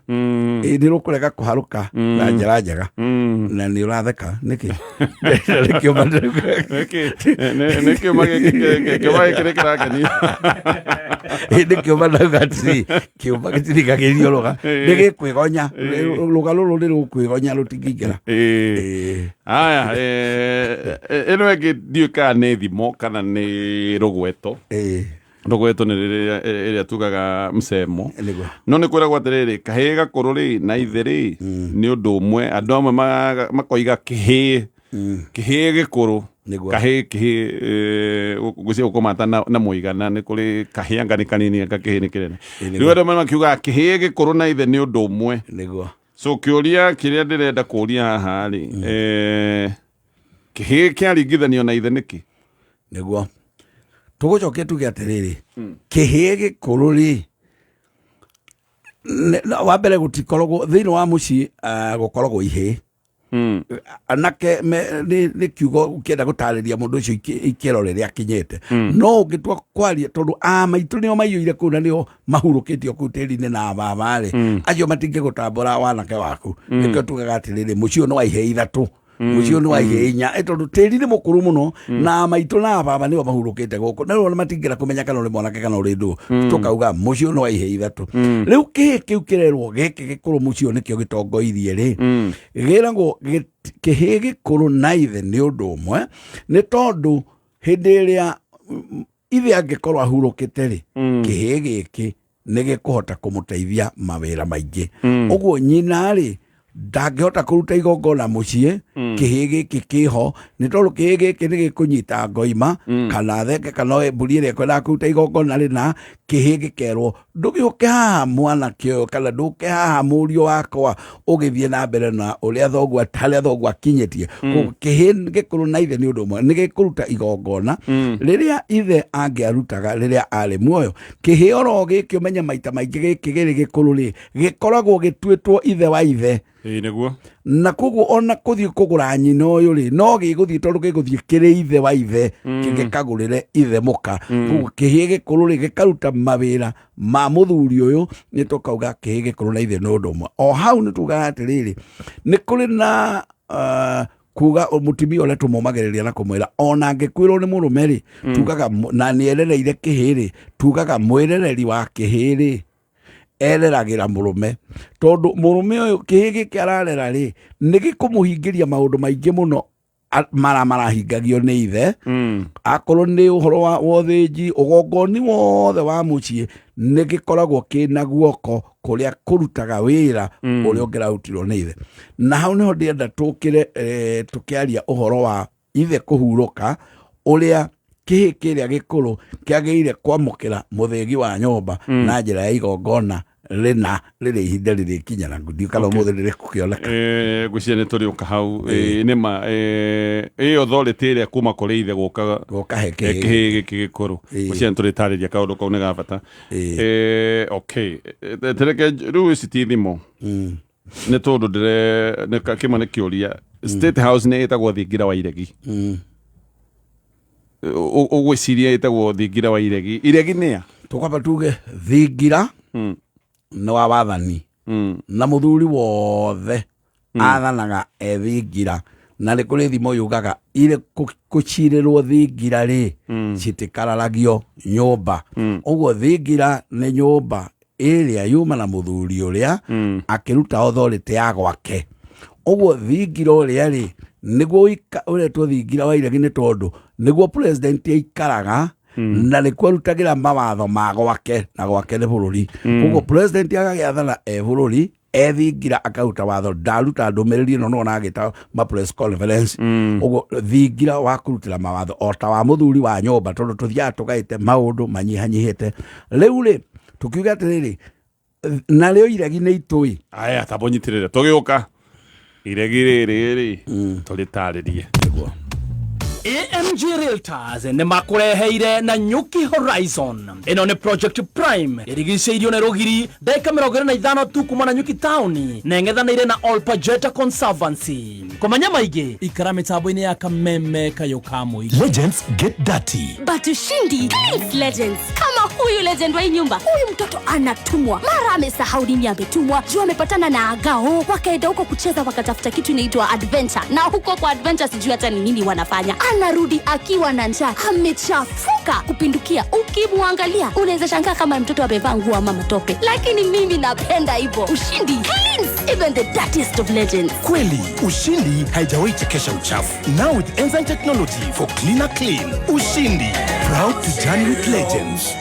S2: nĩ rũkũrega kũharũka na njĩra njega. Na nĩ ũratheka nĩkĩ? Nĩ kĩũma
S1: Nĩ kĩũma gĩkĩ kĩũma gĩkĩ nĩ kĩrakenia.
S2: Nĩ kĩũma ndauga atĩrĩ, kĩũma gĩtirigagĩrio rũga, nĩ gĩkwĩgonya, rũga rũrũ nĩ rũkwĩgonya, rũtingĩingĩra.
S1: Aya, ĩno ĩngĩ ndiũĩ kana nĩ thimo kana nĩ rũgweto. Rũgweto nĩ rĩrĩa ĩrĩa tugaga msemo. No nĩ kwĩragwo atĩrĩrĩ, kahĩĩ gakũrũ rĩ na ithe rĩ nĩ ũndũ ũmwe. Andũ amwe makoiga kĩhĩĩ, kĩhĩĩ gĩkũrũ, kahĩĩ kĩhĩĩ, ngwĩciria gũkũmata na mũigana nĩ kũrĩ kahĩĩ anga nĩ kanini anga kĩhĩĩ nĩ kĩnene. Rĩu andũ amwe makiugaga kĩhĩĩ gĩkũrũ na ithe nĩ ũndũ ũmwe. So kĩũria kĩrĩa ndĩrenda kũria haha rĩ, kĩhĩĩ kĩaringithanio na ithe nĩkĩ?
S2: Nĩguo. Tũgũcokia tuge atĩrĩrĩ, kĩhĩĩ gĩkũrũ rĩ, wa mbere gũtikoragwo thĩinĩ wa mũciĩ, gũkoragwo ihĩĩ. Anake nĩ kiugo ũkĩenda gũtarĩria mũndũ ũcio ikĩro rĩrĩa akinyĩte. No ũngĩtua kwaria tondũ a maitũ nĩo maiyũire kũu na nĩo mahurũkĩtio kũu tĩri-inĩ na baba rĩ, acio matingĩgũtambũra wanake waku. Nĩkĩo tugaga atĩrĩrĩ, mũciĩ ũyũ nĩ wa ihĩĩ 3, mũciĩ ũyũ nĩ wa ihĩĩ 4, tondũ tĩri nĩ mũkũrũ mũno na maitũ na baba nĩo mahurũkĩte gũkũ, na rĩu matingĩra kũmenya kana ũrĩ mwanake kana ũrĩ ndũ. Tũkauga mũciĩ ũyũ nĩ wa ihĩĩ 3. Rĩu kĩhĩĩ kĩu kĩrerwo gĩkĩ gĩkũrũ mũciĩ ũyũ nĩkĩo gĩtongoirie rĩ, gĩragwo kĩhĩĩ gĩkũrũ na ithe nĩ ũndũ ũmwe, nĩ tondũ hĩndĩ ĩrĩa ithe angĩkorwo ahurũkĩte rĩ, kĩhĩĩ gĩkĩ nĩ gĩkũhota kũmũteithia mawĩra maingĩ. Ũguo nyina rĩ ndangĩhota kũruta igongona mũciĩ, kĩhĩĩ gĩkĩ kĩho, nĩ tondũ kĩhĩĩ gĩkĩ nĩ gĩkũnyita ngoima kana thenge kana mbũri ĩrĩa ĩkwendaga kũruta igongona rĩ, na kĩhĩĩ gĩkerwo ndũgĩũke haha mwanake ũyũ kana ndũke haha mũriũ wakwa ũgĩthiĩ na mbere na ũrĩa thoguo harĩa thoguo akinyĩtie. Koguo kĩhĩĩ gĩkũrũ na ithe nĩ ũndũ ũmwe, nĩ gĩkũruta igongona rĩrĩa ithe angĩarutaga rĩrĩa arĩ muoyo. Kĩhĩĩ oro gĩkĩ ũmenye maita maingĩ gĩkĩ gĩrĩ gĩkũrũ rĩ, gĩkoragwo gĩtuĩtwo ithe wa ithe.
S1: Ĩĩ nĩguo.
S2: Na koguo ona kũthiĩ kũgũra nyina ũyũ rĩ, no gĩgũthiĩ tondũ gĩgũthiĩ kĩrĩ ithe wa ithe, gĩkagũrĩre ithe mũka. Koguo kĩhĩĩ gĩkũrũ rĩ, gĩkaruta mawĩra ma mũthuri ũyũ, nĩ tũkauga kĩhĩĩ gĩkũrũ na ithe nĩ ũndũ ũmwe. O hau nĩ tugaga atĩrĩrĩ, nĩ kũrĩ na kuga mũtumia ũrĩa tũmũmagĩrĩria na kũmwĩra ona angĩkwĩrwo nĩ mũrũme rĩ, tugaga na nĩ erereire kĩhĩĩ rĩ, tugaga mwĩrereri wa kĩhĩĩ rĩ, ereragĩra mũrũme, tondũ mũrũme ũyũ kĩhĩĩ gĩkĩ ararera rĩ, nĩ gĩkũmũhingĩria maũndũ maingĩ mũno mara marahingagio nĩ ithe. Akorwo nĩ ũhoro wa ũthĩnji, ũgongoni wothe wa mũciĩ nĩ gĩkoragwo kĩna guoko kũrĩa kũrutaga wĩra ũrĩa ũngĩrarutirwo nĩ ithe. Na hau nĩho ndĩrenda tũkĩre, tũkĩaria ũhoro wa ithe kũhurũka, ũrĩa kĩhĩĩ kĩrĩa gĩkũrũ kĩagĩrĩire kwamũkĩra mũthĩgi wa nyũmba na njĩra ya igongona rĩna rĩrĩ ihinda rĩrĩkinya, na ndiũĩ kana ũmũthĩ rĩrĩkũkĩoneka.
S1: Ngwĩciria nĩ tũrĩũka hau. Nĩ ma, ĩyo authority ĩrĩa kuma kũrĩ ithe gũka
S2: Gũka he kĩhĩĩ
S1: kĩhĩĩ gĩkĩ gĩkũrũ. Ngwĩciria nĩ tũrĩtarĩria kaũndũ kau nĩ ga bata. Okay. Tereke rĩu ici ti thimo. Nĩ tondũ ndĩre nĩ kĩmwe nĩ kĩũria. State House nĩ ĩtagwo thingira wa iregi. Ũgwĩciria ĩtagwo thingira wa iregi, iregi nĩ a?
S2: Tũkwamba tuge thingira nĩ wa wathani na mũthuri wothe athanaga e thingira, na nĩ kũrĩ thimo yugaga irĩ kũcirĩrwo thingira rĩ citikararagio nyũmba. Ũguo thingira nĩ nyũmba ĩrĩa yuma na mũthuri ũrĩa akĩruta authority ya gwake. Ũguo thingira ũrĩa rĩ nĩguo ũretwo thingira wa iregi nĩ tondũ nĩguo president aikaraga na nĩkuo arutagĩra mawatho ma gwake, na gwake nĩ bũrũri. Koguo president agagĩathana e bũrũri ethingira akaruta watho, ndaruta ndũmĩrĩri ĩno nona agĩta ma press conference. Ũguo thingira wa kũrutĩra mawatho o ta wa mũthuri wa nyũmba, tondũ tũthiaga tũgaĩte maũndũ manyihanyihĩte. Rĩu rĩ tũkiuga atĩrĩrĩ, narĩo iregi nĩ itũĩ.
S1: Aya, tamba ũnyitĩrĩre tũgĩũka iregi rĩrĩ rĩ tũrĩtarĩrie.
S2: Nĩguo.
S5: AMG Realtors nĩ makũreheire na Nyuki Horizon. Ĩno nĩ Project Prime ĩrigicĩirio nĩ rũgiri ndagĩka 25 tu kuma na Nyuki Town na ĩng'ethanĩire na Olpajeta Conservancy. Kũmenya maingĩ ikara mĩtambo-inĩ ya Kameme Kayũ ka Mũingĩ.
S8: Legends get dirty.
S7: But Ushindi cleans legends. Kama huyu legend wa hii nyumba, huyu mtoto anatumwa mara amesahau nini ametumwa, juu amepatana na Agao, wakaenda huko kucheza, wakatafuta kitu inaitwa adventure, na huko kwa adventure sijui hata ni nini wanafanya. Anarudi akiwa na njaa, amechafuka kupindukia. Ukimwangalia unaweza shangaa kama mtoto amevaa nguo ama matope, lakini mimi napenda hivyo. Ushindi cleans even the dirtiest of legends.
S8: Kweli, Ushindi haijawahi chekesha uchafu. Now with enzyme technology for cleaner clean. Ushindi, proud to journey with legends.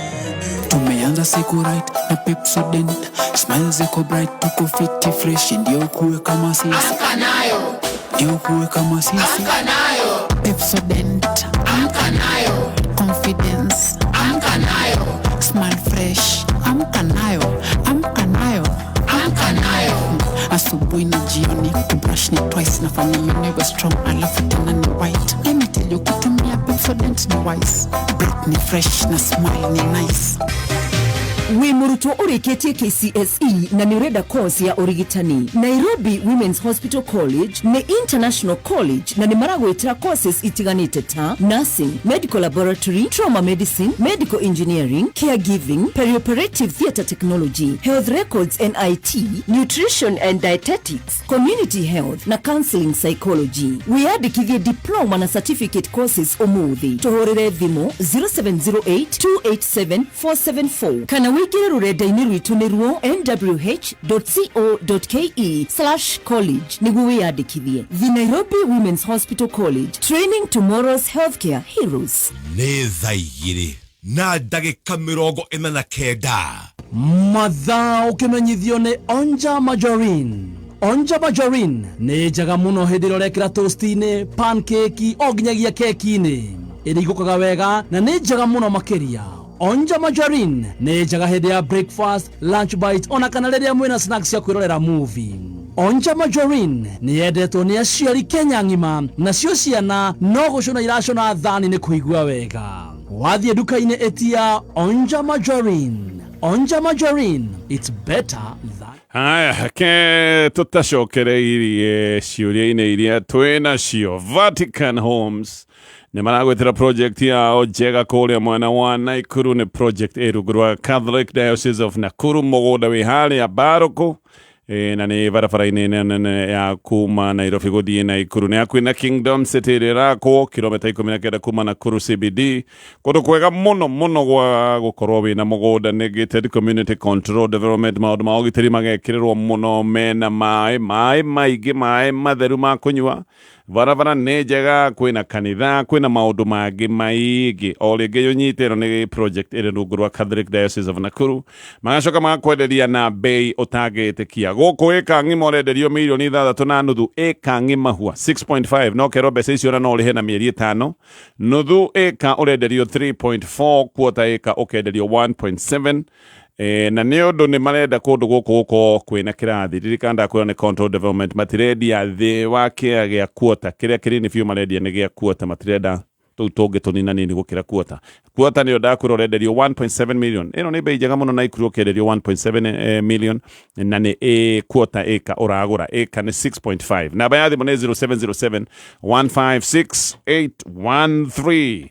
S9: Tumeanza siku right na Pepsodent, smile ziko bright, tuko fiti fresh, ndio kuwe kama sisi, amka nayo, ndio kuwe kama sisi, amka nayo, Pepsodent, amka nayo, confidence, amka nayo, smile fresh, amka nayo, amka nayo, amka nayo. Asubuhi na jioni kubrush ni twice, nafanya niwe strong, alafu tena ni white. Let me tell you, kutumia Pepsodent ni wise, breath ni fresh na smile ni nice.
S10: Wĩ mũrutwo ũrĩkĩtie KCSE na nĩ ũrenda course ya ũrigitani, Nairobi Women's Hospital College nĩ international college na nĩ maragwĩtĩra courses itiganĩte ta nursing, medical laboratory, trauma medicine, medical engineering, caregiving, perioperative theatre technology, health records and IT, nutrition and dietetics, community health na counseling psychology. Wĩyandĩkithie diploma na certificate courses ũmũthĩ. Tũhũrĩre thimũ 0708 287 474 kana wĩingĩre rũrenda-inĩ rwitũ nĩruo nwh.co.ke/college nĩguo wĩyandĩkithie. The Nairobi Women's Hospital College, training tomorrow's healthcare heroes.
S4: Nĩ thaa 2:49.
S5: Mathaa ũkĩmenyithio nĩ Onja Margarine. Onja Margarine nĩ njega mũno hĩndĩ ĩrĩa ũrekĩra toast-inĩ, pancake o nginyagia keki-inĩ. Ĩrigũkaga wega na nĩ njega mũno makĩria. Onja Margarine nĩ njega hĩndĩ ya breakfast, lunch bite ona kana rĩrĩa mwĩna snacks cia kwĩrorera movie. Onja Margarine nĩ yendetwo nĩ aciari Kenya ng'ima, nacio ciana no gũcũna iracũna thani nĩ kũigua wega. Wathiĩ nduka-inĩ ĩtia Onja Margarine. Onja Margarine, it's better than.
S1: Haya, ke tũtacokereirie ciũria-inĩ iria twĩ nacio. Vatican Homes nĩ maragwĩtĩra project yao njega kũrĩa mwena wa Nakuru. Nĩ project ĩ rungu rwa Catholic Diocese of Nakuru, mũgũnda wĩ harĩa Mbarũkũ na nĩ barabara-inĩ nene ya kuma Nairobi gũthiĩ Nakuru, nĩ hakuhĩ na Kingdom City ĩrĩa ĩrakwo kilomita 19 kuma Nakuru CBD. Kũndũ kwega mũno mũno gwa gũkorwo wĩna mũgũnda nĩ gated community control development, maũndũ ma ũgitĩri magekĩrĩrwo mũno, mena maĩ maĩ maingĩ, maĩ matheru ma kũnyua, barabara nĩ njega, kwĩna kanitha, kwĩna maũndũ mangĩ maingĩ. O rĩngĩ ũnyite ĩno nĩ project ĩrĩ rungu rwa Catholic Diocese of Nakuru. Magacoka magakwenderia na bei ũtangĩtĩkia. Gũkũ ĩka ng'ima ũrenderio 6.5 mirioni, ĩka ng'ima hua 6.5, no kerwo mbeca icio na no ũrĩhe na mĩeri 5. Nuthu ĩka ũrenderio 3.4, quarter ĩka ũkenderio 1.7. Na nĩ ũndũ nĩ marenda kũndũ gũkũ gũkorwo kwĩna kĩrathi. Ririkana ndakwĩra nĩ control development, matirendia thĩ wa kĩa gĩa quarter, kĩrĩa kĩnini biũ marendia nĩ gĩa quarter, matirenda. Tũu tũngĩ tũninanini gũkĩra quarter. Quarter nĩyo ndakwĩra ũrenderio 1.7 million. Ĩno nĩ bei njega mũno Naikuru ũkĩenderio 1.7 million na nĩ quarter acre ũragũra. Acre nĩ 6.5. Namba ya thimũ nĩ 0707 156 813.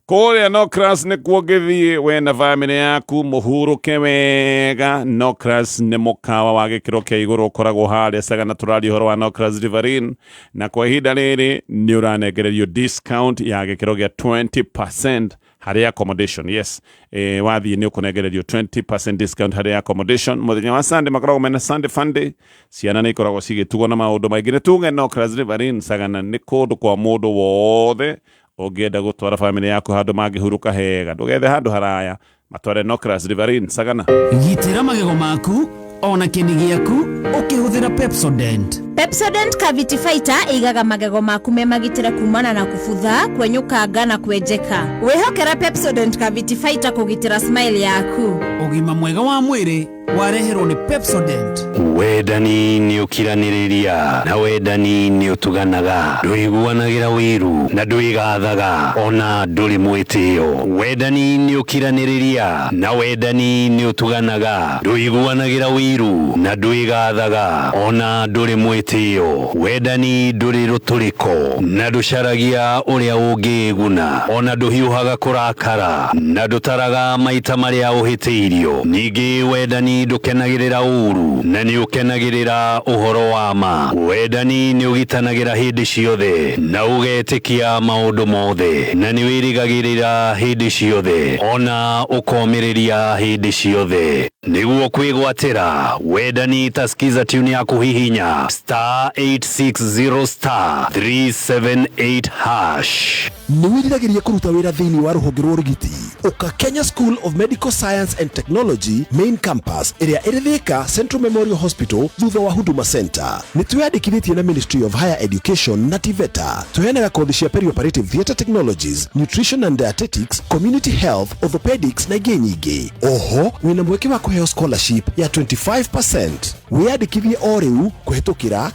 S1: Kũrĩa Nocras nĩkuo ngĩthiĩ we na bamĩrĩ yaku mũhurũke wega. Nocras nĩ mũkawa wa gĩkĩro kĩa igũrũ ũkoragwo harĩa Sagana. Tũraria ũhoro wa Nocras Riverine, na kwa ihinda rĩrĩ nĩ ũranengererio discount ya gĩkĩro gĩa 20% harĩ accommodation. Yes, wathiĩ nĩ ũkũnengererio 20% discount harĩ accommodation. Mũthenya wa Sunday makoragwo mena Sunday fun day, ciana nĩ ikoragwo cigĩtugwo na maũndũ maingĩ. Nĩ tuge Nocras Riverine Sagana nĩ kũndũ kwa mũndũ wothe ũngĩenda gũtwara bamĩrĩ yaku handũ mangĩhurũka hega. Ndũgethe handũ haraya, matware Nocras Riverine Sagana.
S6: Gitĩra magego maku ona kĩni gĩaku ũkĩhũthĩra Pepsodent.
S11: Pepsodent Cavity Fighter ĩigaga magego maku me magitĩre kumana na kubutha, kwenyũkanga na kwenjeka. Wĩhokera Pepsodent Cavity Fighter kũgitĩra smile yaku.
S6: Ũgima mwega wa mwĩrĩ wareherwo nĩ Pepsodent.
S12: Wendani nĩ ũkiranĩrĩria na wendani nĩ ũtuganaga, ndũiguanagĩra wĩiru na ndwĩgathaga ona ndũrĩ mwĩtĩo. Wendani nĩ ũkiranĩrĩria na wendani nĩ ũtuganaga, ndũiguanagĩra wĩiru na ndwĩgathaga ona ndũrĩ mwĩtĩo. Wendani ndũrĩ rũtũrĩko na ndũcaragia ũrĩa ũngĩĩguna ona ndũhiũhaga kũrakara na ndũtaraga maita marĩa ũhĩtĩirio. Ningĩ wendani ndũkenagĩrĩra ũru na nĩ ũkenagĩrĩra ũhoro wa ma. Wendani nĩ ũgitanagĩra hĩndĩ ciothe na ũgetĩkia maũndũ mothe na nĩ wĩrĩgagĩrĩra hĩndĩ ciothe ona ũkomĩrĩria hĩndĩ ciothe. Nĩguo kwĩgwatĩra wendani, ta skiza tune ya kũhihinya star 860 star 378 hash.
S8: Nĩ wĩriragĩria kũruta wĩra thĩinĩ wa rũhonge rwa ũrigiti? Ũka Kenya School of Medical Science and Technology Main Campus ĩrĩa ĩrĩ Thika Central Memorial Hospital thutha wa Huduma Center. Nĩ twĩyandĩkithĩtie na Ministry of Higher Education na TVETA. Tũheanaga kothi cia perioperative theatre technologies, nutrition and dietetics, community health, orthopedics na ingĩ nyingĩ. Oho wĩna mweke wa kũheo scholarship ya 25%. Wĩyandĩkithie o rĩu kũhĩtũkĩra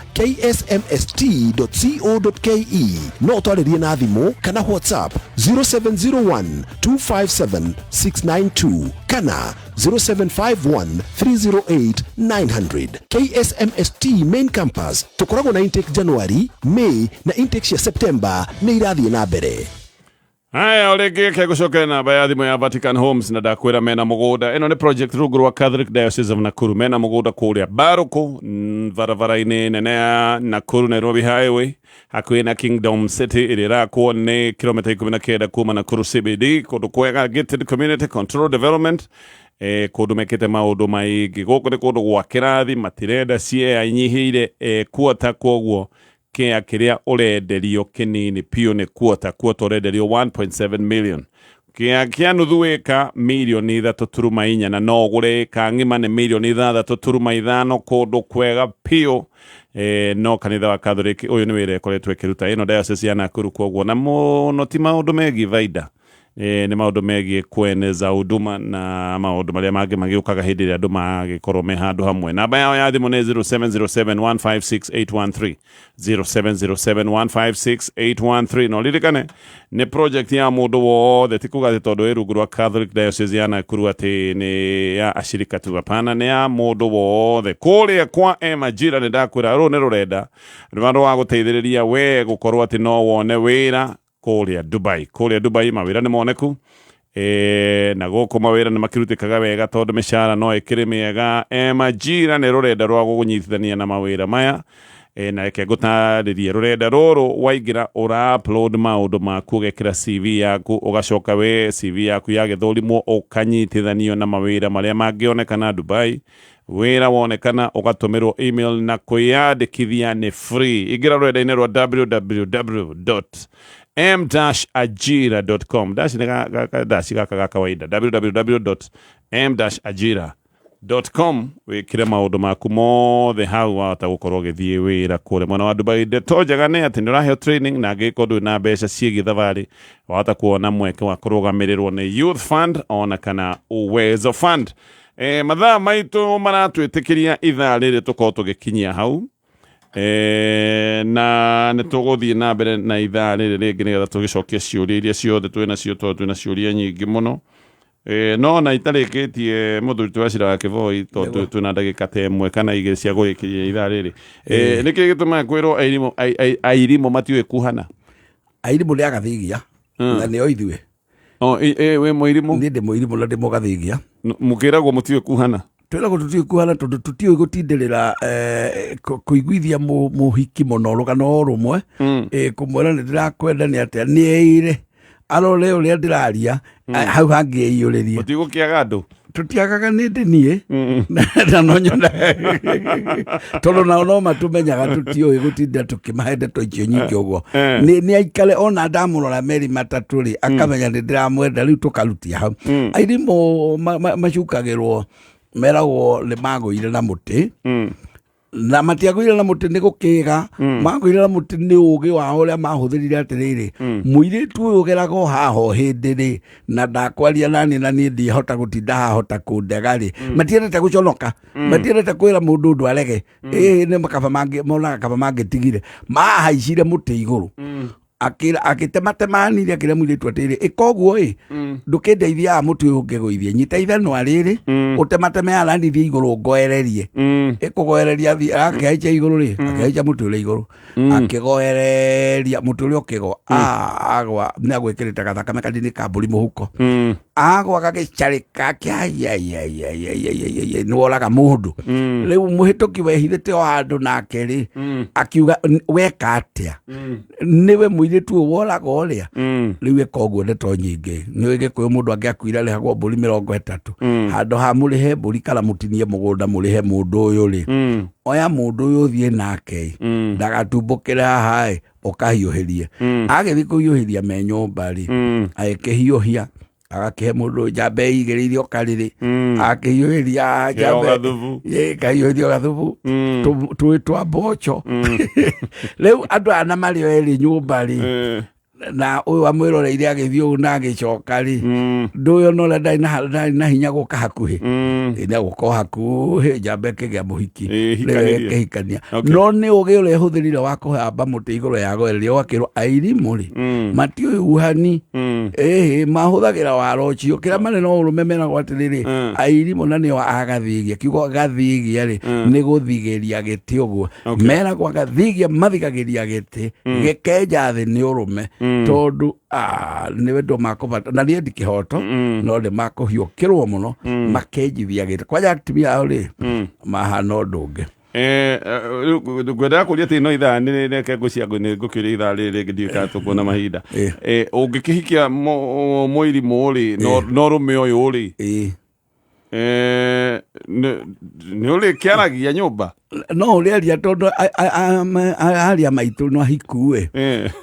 S8: ksmst.co.ke. No ũtwarĩrie na thimũ kana WhatsApp 0701 257 692 kana 0751 308 900. KSMST Main Campus, tũkoragwo na intake January, May na intake cia September nĩ irathiĩ na mbere.
S1: Haya, o rĩngĩ ke gũcokera namba ya thimũ ya Vatican Homes, na ndakwĩra mena mũgũnda. Ĩno nĩ project rungu rwa Catholic Diocese of Nakuru. Mena mũgũnda kũrĩa Barũkũ, barabara-inĩ nene ya Nakuru Nairobi Highway, hakuhĩ na Kingdom City ĩrĩa ĩrakwo, nĩ kilomita 19 kuma Nakuru CBD. Kũndũ kwega, gated community, control development, kũndũ mekĩte maũndũ maingĩ. Gũkũ nĩ kũndũ gwa kĩrathi, matirenda ciea inyihĩire quarter, koguo kĩa kĩrĩa ũrenderio kĩnini piũ nĩ quarter. Quarter ũrenderio 1.7 million, kĩa kĩa nuthu ĩka mirioni 3.4, na no ũgũre ĩka ng'ima nĩ mirioni 6.5. Kũndũ kwega piũ. No kanitha wa Catholic ũyũ nĩ wĩra ĩkoretwo ĩkĩruta ĩno diocese ya Nakuru, koguo na mũno ti maũndũ megiĩ baida, nĩ maũndũ megiĩ kueneza huduma na maũndũ marĩa mangĩ magĩũkaga hĩndĩ ĩrĩa andũ magĩkorwo me handũ hamwe. Namba yao ya thimũ nĩ 0707 156 813, 0707 156 813. No ririkane nĩ project ya mũndũ wothe, ti kuga atĩ tondũ ĩ rungu rwa Catholic Diocese ya Nakuru atĩ nĩ ya ashirika tu. Hapana, nĩ ya mũndũ wothe. Kũrĩa kwa Emajira nĩ ndakwĩra rũrũ nĩ rũrenda rwa rwa gũteithĩrĩria we gũkorwo atĩ no wone wĩra kũrĩa Dubai. Kũrĩa Dubai mawĩra nĩ moneku, na gũkũ mawĩra nĩ makĩrutĩkaga wega tondũ mĩcara no ĩkĩrĩ mĩega. Emajira nĩ rũrenda rwa gũgũnyitithania na mawĩra maya. Na reke ngũtarĩrie rũrenda rũrũ, waingĩra ũra upload maũndũ maku, ũgekĩra CV yaku, ũgacoka we CV yaku yagĩthũrimwo ũkanyitithanio na mawĩra marĩa mangĩonekana Dubai. Wĩra wonekana ũgatũmĩrwo email, na kwĩyandĩkithia nĩ free. Ingĩra rũrenda-inĩ rwa www m-ajira.com, dash nĩ dash gaka ga kawaida, www.m-ajira.com, wĩkĩre maũndũ maku mothe hau, wahota gũkorwo ũgĩthiĩ wĩra kũrĩa mwena wa Dubai. Ndeto njega nĩ atĩ nĩ ũraheo training, na angĩkorwo ndũrĩ na mbeca ciĩgiĩ thabarĩ, wahota kuona mweke wa kũrũgamĩrĩrwo nĩ Youth Fund ona kana Uwezo Fund. Mathaa maitũ maratwĩtĩkĩria ithaa rĩrĩ tũkorwo tũgĩkinyia hau. Na nĩ tũgũthiĩ na mbere na ithaa rĩrĩ rĩngĩ nĩgetha tũgĩcokie ciũria iria ciothe twĩ nacio, tondũ twĩ na ciũria nyingĩ mũno. No na itarĩkĩtie, mũthuri ti Wachira wa Kĩboi, tondũ twĩna ndagĩka ta 1 kana 2 cia kũrĩkĩria ithaa rĩrĩ, nĩkĩ gĩtũmaga kwĩrwo airimũ matiũĩ kuhana?
S2: Airimũ nĩ agathigia na nĩo ithuĩ.
S1: Wĩ mũirimũ?
S2: Niĩ ndĩ mũirimũ na ndĩ mũgathigia.
S1: Mũkĩragwo mũtiũĩ kuhana?
S2: Twĩragwo tũtiũĩ kuhana tondũ tũtiũĩ gũtindĩrĩra, kũiguithia mũhiki mũno rũgano o rũmwe. Kũmwĩra nĩ ndĩrakwenda nĩ atĩa, nĩ eire arore ũrĩa ndĩraria, hau hangĩ eiyũrĩrie.
S1: Mũtigũkĩaga andũ?
S2: Tũtiagaga, nĩ ndĩ niĩ na no nyona tondũ nao no matũmenyaga tũtiũĩ gũtinda tũkĩmahe ndeto icio nyingĩ ũguo. Nĩ aikare ona ndamũrora meri matatũ rĩ, akamenya nĩ ndĩramwenda, rĩu tũkarutia hau. Airimũ macukagĩrwo, meragwo nĩ magũire na mũtĩ, na matiagũire na mũtĩ nĩ gũkĩga, magũire na mũtĩ nĩ ũgĩ wao ũrĩa mahũthĩrire atĩrĩrĩ, mũirĩtu ũyũ ũgeraga o haha o hĩndĩ rĩ, na ndakwaria nani na niĩ ndihota gũtinda hahota kũndega rĩ. Matiendete gũconoka, matiendete kwĩra mũndũ ũndũ arege. Ĩĩ, nĩ makaba mangĩ monaga kaba mangĩtigire mahaicire mũtĩ igũrũ, akĩtematemanire, akĩra mũirĩtu atĩrĩ, ĩka ũguo ĩ, ndũkĩndeithia haha mũtĩ ũyũ ũngĩgũithie, nyita ithanwa rĩrĩ, ũtemateme haha nithie igũrũ ngoererie. Ĩkũgoereria thiĩ, akĩhaica igũrũ rĩ, akĩhaica mũtĩ ũrĩa igũrũ, akĩgoereria mũtĩ ũrĩa ũkĩgwa, agwa nĩ agwĩkĩrĩte gathakame kanini ka mbũri mũhuko, agwa gagĩcarĩka, akĩaiaiaiaiaiaiai, nĩ woraga mũndũ. Rĩu mũhĩtũki wehithĩte o handũ nake rĩ, akiuga, "Weka atĩa? Nĩwe mũirĩtu ũyũ woraga ũrĩa rĩu ĩka ũguo." Ndeto nyingĩ nĩ Gĩkũyũ, mũndũ angĩakuire arĩhagwo mbũri 30. Handũ ha mũrĩhe mbũri kana mũtinie mũgũnda mũrĩhe mũndũ ũyũ rĩ, oya mũndũ ũyũ ũthiĩ nake ndagatumbũkĩre haha ĩ, ũkahiũhĩrie. Agĩthiĩ kũhiũhĩria me nyũmba rĩ, agĩkĩhiũhia, agakĩhe mũndũ njamba ĩigĩrĩire karĩrĩ, akĩhiũhĩria
S1: njamba gathubu.
S2: Kahiũhĩrio gathubu, tũĩ twa mboco. Rĩu andũ aya na marĩ o erĩ nyũmba rĩ, na ũyũ amwĩroreire agĩthiĩ ũũ na agĩcoka rĩ, ndũyũ no ũrĩa ndarĩ na hinya gũka hakuhĩ. Ĩ, nĩ agũka o hakuhĩ, njamba ĩkĩgĩa mũhiki.
S1: Ĩ,
S2: Rĩu
S1: hikanirie.
S2: ĩkĩhikania. No nĩ ũgĩ ũrĩa ĩhũthĩrire wa kũhamba mũtĩ igũrũ yagoereria, ũgakĩrwo airimũ rĩ, matiũĩ uhani. Ĩhĩ, mahũthagĩra wara ũcio kĩrĩa marĩ no ũrũme, meragwo atĩrĩrĩ, airimũ na nĩo agathigia. Kiugo gathigia rĩ, nĩ gũthigĩria gĩtĩ ũguo. Meragwo agathigia, mathigagĩria gĩtĩ gĩkenja thĩ nĩ ũrũme, tondũ nĩ wendo makũbata na niĩ ndikĩhoto, no nĩ makũhiũkĩrwo mũno makenjithia gĩtĩ kwanja atumia ao rĩ, mahana ũndũ ũngĩ.
S1: Rĩu ngwendaga kũria atĩ no ithaa nĩ reke ngũcia nĩ ngũkĩũria ithaa rĩrĩ rĩngĩ, ndiũĩ kana tũkuona mahinda. Ũngĩkĩhikia mũirimũ rĩ, no rũme ũyũ rĩ, nĩ ũrĩkĩaragia nyũmba?
S2: No ũrĩaria tondũ aria maitũ no ahiku ĩ,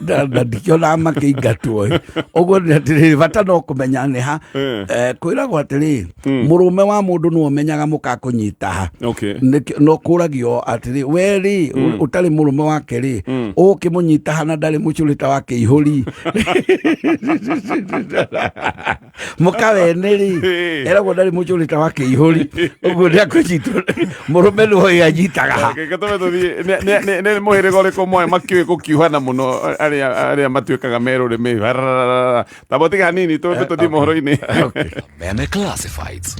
S2: na ndikĩonaga makĩingatwo ĩ. Ũguo nĩ atĩrĩrĩ, bata no kũmenya nĩ ha. Kwĩragwo atĩrĩ, mũrũme wa mũndũ nĩwe ũmenyaga mũkakũnyita ha. No kũragio atĩrĩ, we rĩ, ũtarĩ mũrũme wake rĩ, ũkĩmũnyita ha na ndarĩ mũcũrĩta wa kĩihũri mũkawene rĩ, eragwo ndarĩ mũcũrĩta wa kĩihũri, ũguo nĩ akũnyitwo, mũrũme nĩwe anyitaga ha.
S1: Reke tũme tũthiĩ. Nĩ mũhĩrĩga ũrĩkũ moĩ makĩũĩ gũkiuhana mũno, arĩa matuĩkaga me rũrĩmĩ tamba tiga hanini tũthiĩ mohoro-inĩ?
S13: Meme Classifieds.